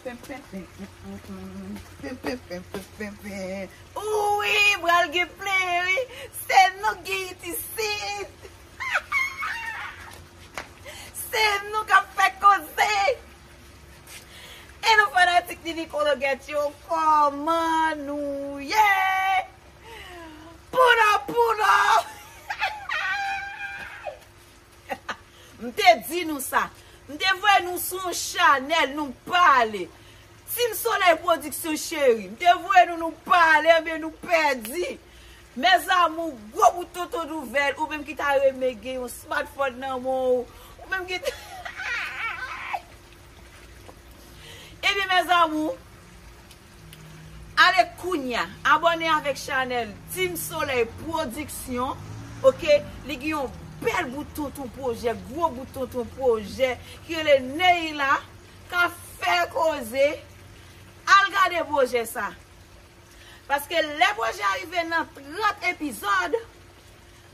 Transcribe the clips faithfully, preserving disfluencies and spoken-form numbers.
Wi, pral gen plen, wi. Se nou ki isit. Se nou k ap fè koze. E nou fanatik Nini Kologèt yo, kòman nou ye? Pull up, pull up! M te di nou sa. M te voye nou sou yon chanèl, nou pale. Team Soleil Production cheri. M te voye nou, nou pale, ebyen nou pèdi. Mes amours, gwo bout tonton nouvèl, ou menm ki ta renmen gen yon smartphone nan men w, ou menm ki ta Ebyen, mes amours, ale kounya, abòne avèk chanèl Team Soleil Production, oke? Li gen yon bèl bout tonton pwojè, gwo bout tonton pwojè, ki rele Neila, k ap fè koze. Al gade pwojè sa. Paske lè pwojè a rive nan trant epizòd,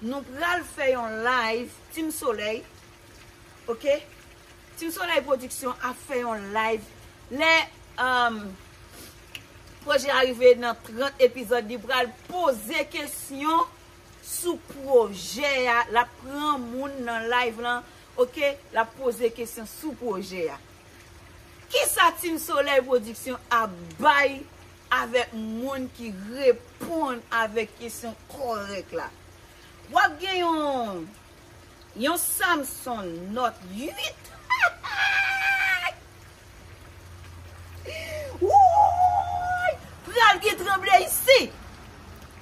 nou pral fè yon live, Team Soleil, oke? Team Soleil Production ap fè yon live. Lè, um, pwojè a rive nan trant epizòd, li pral poze kesyon sou pwojè a. L ap pran moun nan live lan, oke? L ap poze kesyon sou pwojè a. Kisa Team Soleil Production ap bay avèk moun ki reponn avèk kesyon kòrèk la? W ap gen yon, yon Samsung Note uit. Wouy! Pral gen tranble isi.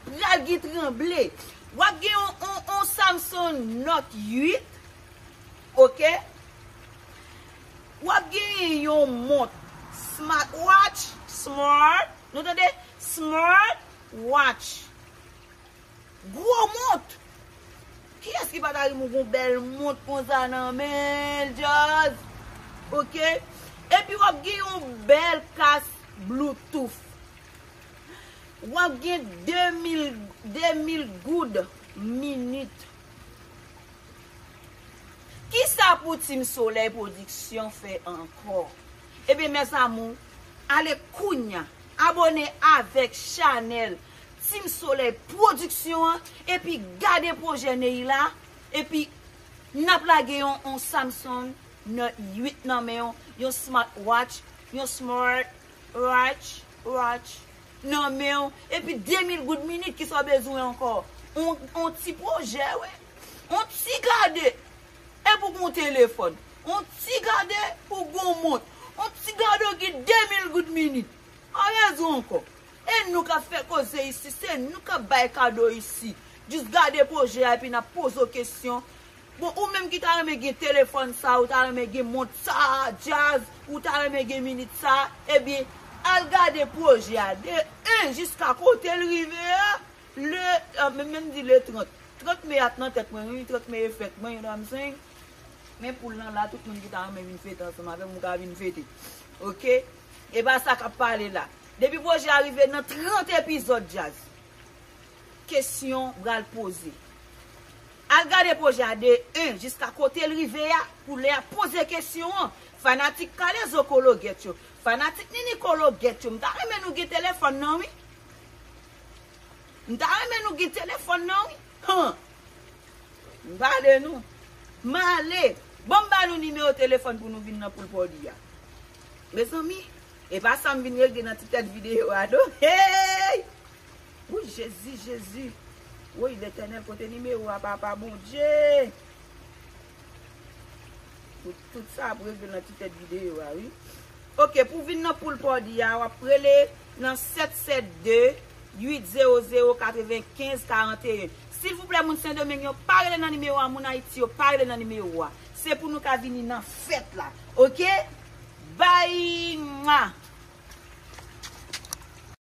Pral gen tranble. W ap gen yon, yon, yon Samsung Note uit. Oke? W ap genyen yon mont smartwatch, smart, nou tande? Smart watch. Gwo mont. Kiyès ki pa ta renmen yon bèl mont konsa nan men l, Jazz? Oke? Epi w ap gen yon bèl kas Bluetooth. W ap gen de mil, de mil goud minit. Kisa pou Team Soleil Production fè ankò? Ebyen, mes amours, ale kounya, abòne avèk chanèl Team Soleil Production an, epi gade pwojè Neila, epi n ap lage yon, yon Samsung Note uit nan men w, yon smartwatch, yon smart watch, watch, nan men w, epi de mil goud minit, kisa w bezwen ankò? On, on ti pwojè, wi. On ti gade, epi w gen yon telefòn. On ti gade, ou gen yon mont. On ti gade, w gen de mil goud minit. Pa rezon ankò. E nou k ap fè koze isi, se nou k ap bay kado isi. Jis gade pwojè a, epi n ap poze w kesyon. Bon, ou menm ki ta renmen gen telefòn sa, ou ta renmen gen mont sa, Jazz, ou ta renmen gen minit sa, ebyen, al gade pwojè a de en jiska kote l rive a. Le, ah, men, men m di le trant. Trant me at nan tèt mwen, wi, trant me e fèt mwen, you know what I'm saying? Men poul nan la, tout moun ki ta renmen vin fete ansanm avè m, ou ka vin fete. Oke? E pa sa k ap pale la. Depi pwojè a rive nan trant epizòd, Jazz, kesyon pral poze. Al gade pwojè a de en jiska kote l rive a, pou lè y ap poze kesyon an. Fanatik Kalezo Kologèt yo, fanatik Nini Kologèt yo, m ta renmen nou gen telefòn nan, wi. M ta renmen nou gen telefòn nan, wi. Han! M pale nou. M ale. Ban m ba nou nimewo telefòn pou nou vin nan poul pòdi a. Mezanmi, e pa sa m vin regle nan ti tèt videyo a, non. Hey! Wi, Jezi, Jezi. Woy, Letènèl, kote nimewo a, Papa Bondye? Pou tout sa ap regle nan ti tèt videyo a, wi. Oke, pou vin nan poul pòdi a, w ap rele nan sèt sèt de, uit zewo zewo, katrevenkenz, karanteyen. Silvouplè, moun Sendomeng yo, pa rele nan nimewo a, moun Ayiti yo, pa rele nan nimewo a. Se pou nou ka vini nan fèt la. Oke? Bay! Mwa!